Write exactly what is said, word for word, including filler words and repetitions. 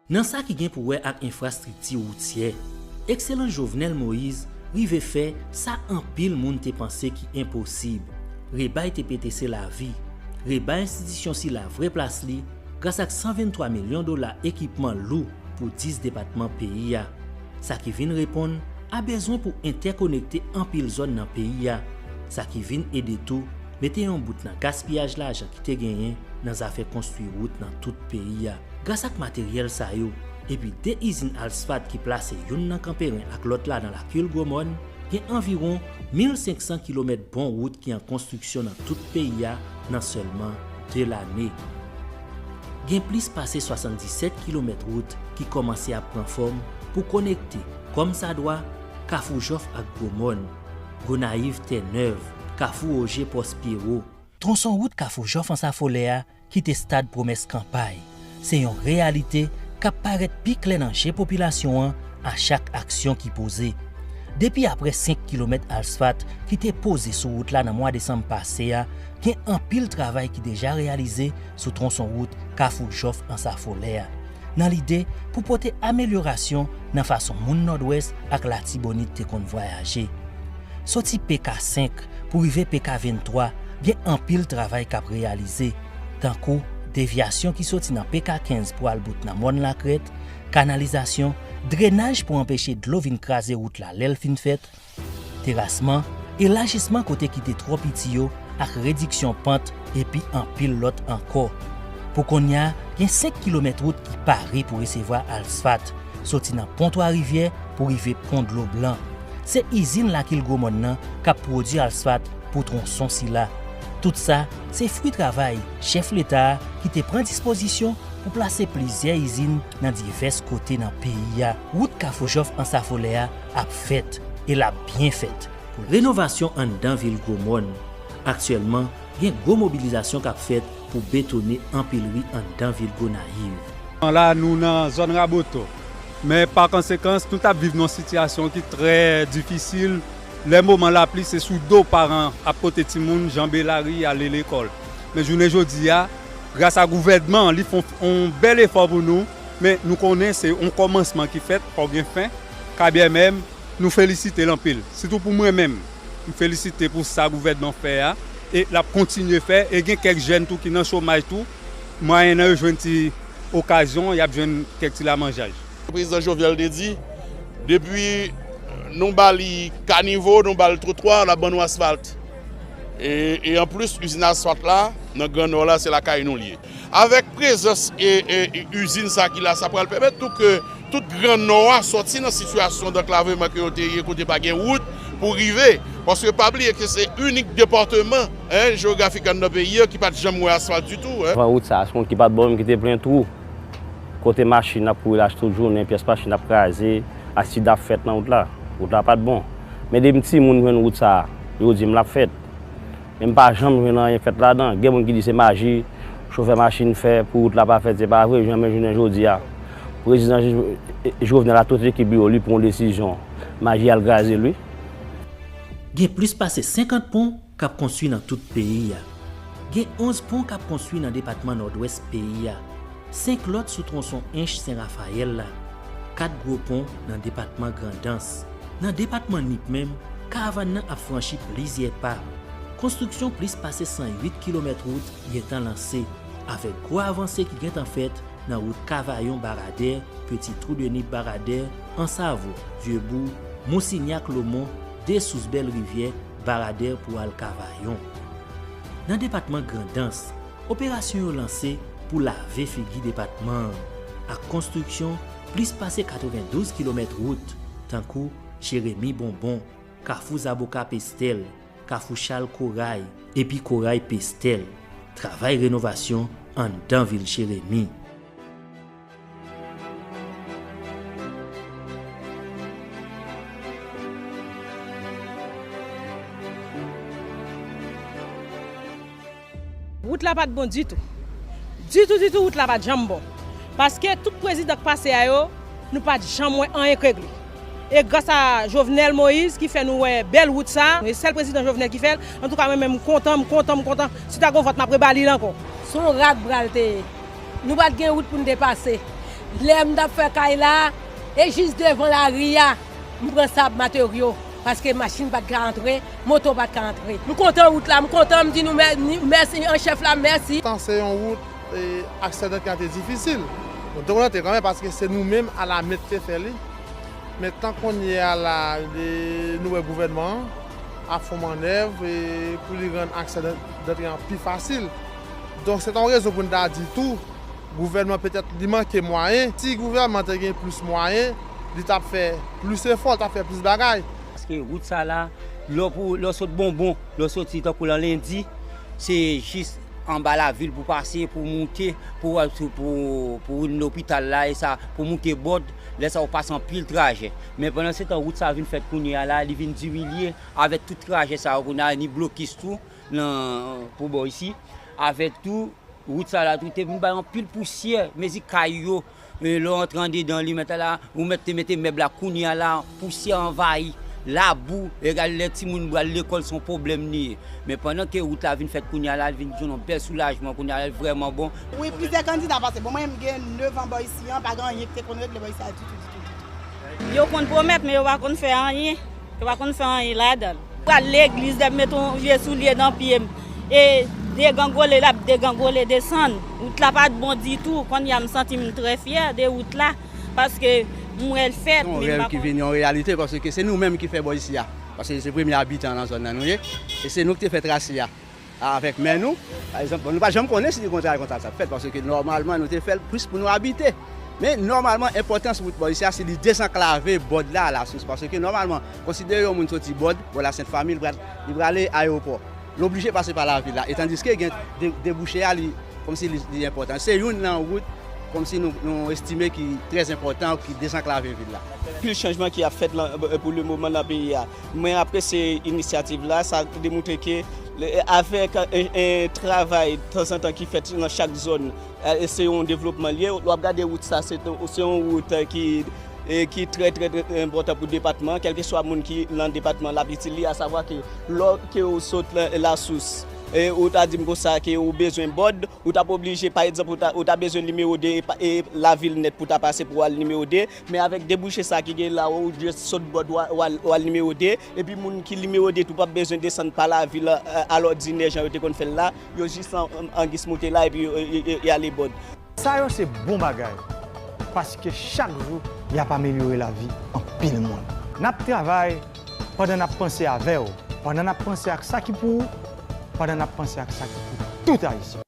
Nan sa ki gen pou wè ak enfrastrikti woutyè, ekselans Jovenel Moïse rive fè sa anpil moun te panse ki enposib. Rebay T P T C lavi, rebay enstitisyon sila vrè plas li gras ak san venntwa milyon dola ekipman lou pou dis depatman peyi a. Sa ki vin reponn a bezwen pou entèkonekte anpil zòn nan peyi a. Sa ki vin ede tou mete yon bout nan gaspiyaj lajan ki te genyen nan zafè konstwi wout nan tout peyi a. Gras ak materyèl sa yo, epi de izin asfalt ki plase youn nan Kanperen ak lòt la nan Lakil Gwomòn, gen anviwon mil senk san kilomèt bon wout ki an konstriksyon nan tout peyi a nan sèlman de lane. Gen plis pase swasanndisèt kilomèt wout ki kòmanse ap pran fòm pou konekte, kòmsadwa, Kafou Jòf ak Gwomòn, Gonayiv Tènèv, Kafou Oje Pòs Pyewo. Twonson wout Kafou Jòf Ansafolè a kite stad pwomès kanpay. Se yon reyalite k ap parèt pi klè nan je popilasyon an a chak aksyon ki poze. Depi aprè senk kilomèt asfalt ki te poze sou wout la nan mwa desanm pase a, gen anpil travay ki deja reyalize sou twonson wout Kafou Jòf Ansafolè a, nan lide pou pote amelyorasyon nan fason moun Nòdwès ak Latibonit te konn vwayaje. Soti P K senk pou rive P K venntwa, gen anpil travay k ap reyalize, tankou devyasyon ki soti nan P K kenz pou al bout nan Mòn Lakrèt, kanalizasyon, drenaj pou anpeche dlo vin kraze wout la lè l fin fèt, terasman, elajisman kote ki te twò piti yo ak rediksyon pant, epi anpil lòt ankò. Pou kounye a, gen senk kilomèt wout ki pare pou resevwa asfalt, soti nan Pon Twa Rivyè pou rive Pon Dlo Blan. Se izin Lakil Gwomòn nan k ap pwodui asfalt pou twonson sila. Tout sa, se fwi travay chèf Leta a ki te pran dispozisyon pou plase plizyè izin nan divès kote nan peyi a. Wout Kafou Jòf Ansafolè a ap fèt, e l ap byen fèt. Renovasyon anndan vil Gwomòn. Aktyèlman, gen gwo mobilizasyon k ap fèt pou betone anpil ri anndan vil Gonayiv. La, nou nan zòn Raboto. Men pa konsekans, nou t ap viv nan yon sitiyasyon ki trè difisil. Lè moman lapli, se sou do paran ap pote timoun, janbe lari, ale lekòl. Men jounen jodi a, gras a gouvènman an, li fè yon, yon bèl efò pou nou. Men nou konnen se yon kòmansman ki fèt, fò gen fen. K B M M, nou felisite l anpil. Sitou pou mwen menm, m felisite pou sa gouvènman fè a, e l ap kontinye fè, e gen kèk jèn tou ki nan chomaj tou, mwayennan yo jwenn ti okazyon, y ap jwenn kèk ti lamanjay. Prezidan Jovenel te di, depi nou ba li kanivo, nou ba l twotwa, l ap ban nou asfalt. E, e anplis, izin asfalt la, nan Gran Nò la, se lakay nou l ye. Avèk prezans e, e, e izin sa ki la, sa pral pèmèt tou ke tout Gran Nò a sòti nan sitiyasyon danklavman ke yo te ye, kote pa gen wout pou rive. Paske pa bliye ke se inik depatman, en, jewografik anndan peyi a ki pa t janm wè asfalt ditou, en. Avan wout sa a, se yon wout ki pa t bon menm, ki te plen twou. Kote machin ap kouri lach tout jounen, pyès machin ap kraze, aksida ap fèt nan wout la. Wout la pa t bon. Men depi m timoun m jwenn wout sa a, yo di m l ap fèt. Men m pa janm jwenn anyen fèt ladan. Gen moun ki di se maji chofè machin fè pou wout la pa fèt, se pa vre, janmen jounen jodi a. Prezidan Jo-, Jovenel ak tout ekip li yo, li pran yon desizyon, maji al kraze l, wi. Gen plis pase senkant pon k ap konstwi nan tout peyi a. Gen onz pon k ap konstwi nan depatman Nòdwès peyi a. Senk lòt sou twonson Ench Sen Rafayèl la, kat gwo pon nan depatman Grandans. Nan depatman Nip menm, karavàn nan ap franchi plizyè pa. Konstriksyon plis pase san uit kilomèt wout gentan lanse, avèk gwo avanse ki gentan fèt nan wout Kavayon Baradè, Peti Twou de Nip Baradè, Ansavo, Vyebou, Monsignac Lomon, Desous Bèl Rivyè, Baradè pou al Kavayon. Nan depatman Grandans, operasyon yo lanse pou lave figi depatman an, ak konstriksyon plis pase katrevendouz kilomèt wout, tankou Jeremi Bonbon, Kafou Zaboka Pestèl, Kafou Chal Koray, epi Koray Pestèl. Travay renovasyon anndan vil Jeremi. Wout la pa t bon ditou. Ditou, ditou, wout la pa t janm bon. Paske tout prezidan k pase a yo, nou pa t janm wè anyen k regle. E gras a Jovenel Moïse ki fè nou wè bèl wout sa, e sèl prezidan Jovenel ki fè l. Antouka, mwen menm, m kontan, m kontan, m kontan. Si ta gon vòt, m ap reba li l ankò. Se yon rat bra l te ye. Nou pa t gen wout pou n te pase. Lè m t ap fè kay la, e jis devan lari a, m pran sab materyo, paske machin pa t ka antre, moto pa t ka antre. M kontan wout la, m kontan, m di nou mè- ni- mèsi an chèf la, mèsi. Tan se yon wout, e, aksedantenan te difisil. Nou te kontan kanmenm paske se nou menm alamè ki te fè li. Men tan kounye a la, e, nou wè gouvènman an ap fè yon mannèv, e, pou li rann aksedantenan pi fasil. Donk, se ta yon rezon pou n ta di tou, gouvènman petèt li manke mwayen. Si gouvènman te gen plis mwayen, li t ap fè plis efò, li t ap fè plis bagay. Paske wout sa la, lè w pou, lè w sot Bonbon, lè w soti tankou lan Lendi, se jis anba lavil pou pase, pou moute, pou, pou, pou vin lopital la, e sa, pou moute Bòd, lè sa w pase anpil trajè. Men pandan se tan, wout sa vin fèt kounye a la, li vin diminye, avèk tout trajè sa yo kounye a, ni blokis tou, nan, pou bò isi, avèk tou, wout sa la tou te vin bay anpil pousyè, mezi kay yo, e, lè w antre andedan li, mèt la, ou mèt te mete mèb la, kounye a la, pousyè anvayi, labou, egal lè timoun pral lekòl, se yon pwoblèm li ye. Men pandan ke wout la vin fèt kounye a la, li vin jwenn yon bèl soulajman, kounye a la, li vrèman bon. Wi, plizyè kandida pase. Bon, mwen menm, m gen nèf an bò isi an, pa gen anyen ki te konn regle bò isi a ditou, ditou, ditou. Yo konn pwomèt, men yo pa konn fè anyen. Yo pa konn fè anyen ladan l. Pral legliz, lè m met yon vye soulye nan pye m, e degangole, l ap degangole desann. Wout la pa t bon ditou. Kounye a, m santi m trè fyè de wout la, paske m wè l fèt, men m pa konn. Se yon rèv ki vin yon reyalite, paske se nou menm ki fè bò isi a. Paske se premye abitan nan zòn nan nou ye. E se nou ki te fè trase a. Avèk mè nou, pa egzanp, nou pa janm konnen si li konsa, konsa sa fèt, paske nòmalman, nou te fè l plis pou nou abite. Men, nòmalman, enpòtans wout bò isi a, se li dezanklave Bòd la, Lasous, paske nòmalman, konsidere yon moun soti Bòd, bò Lasent Fami, li pral, li prale ayewopò. Li oblije pase pa lavil la, e tandiske gen de- debouche a, li, kòmsi li, li enpòtan. Se youn nan wout, kòmsi nou, nou estime ki trè enpòtan, ki dezanklave vil la. Pil chanjman ki ap fèt lan, pou le moman nan peyi a. Mwen apresye inisyativ la, sa demontre ke, le- avèk, e, e, travay tanzantan ki fèt nan chak zòn, e, se yon devlopman l ye. W ap gade wout sa, se to- se yon wout, e, ki, e, ki trè, trè, trè enpòtan pou depatman an, kèlkeswa moun ki lan depatman an, l ap itil li, asavwa ke lè ke w sot la- Lasous, e, ou ta di m konsa ke ou bezwen Bòd, ou t ap oblije, pa egzanp, ou ta, ou ta bezwen nimewo de e pa- e lavil nèt pou ta pase pou w al nimewo de, men avèk debouche sa ki gen la, ou jis sot Bòd, w a- w al, w al nimewo de, epi moun ki nimewo de tou p ap bezwen desann pa lavil, e, alòdinè jan yo te konn fè l la, yo jis an, an, an gis moute la, epi yo, yo, yo, yo ale Bòd. Sa yo se bon bagay, paske chak jou, y ap amelyore lavi anpil moun. N ap travay pandan n ap panse avè w, pandan n ap panse ak sa ki pou ou, pandan n ap panse ak sa ki pou tout Ayisyen.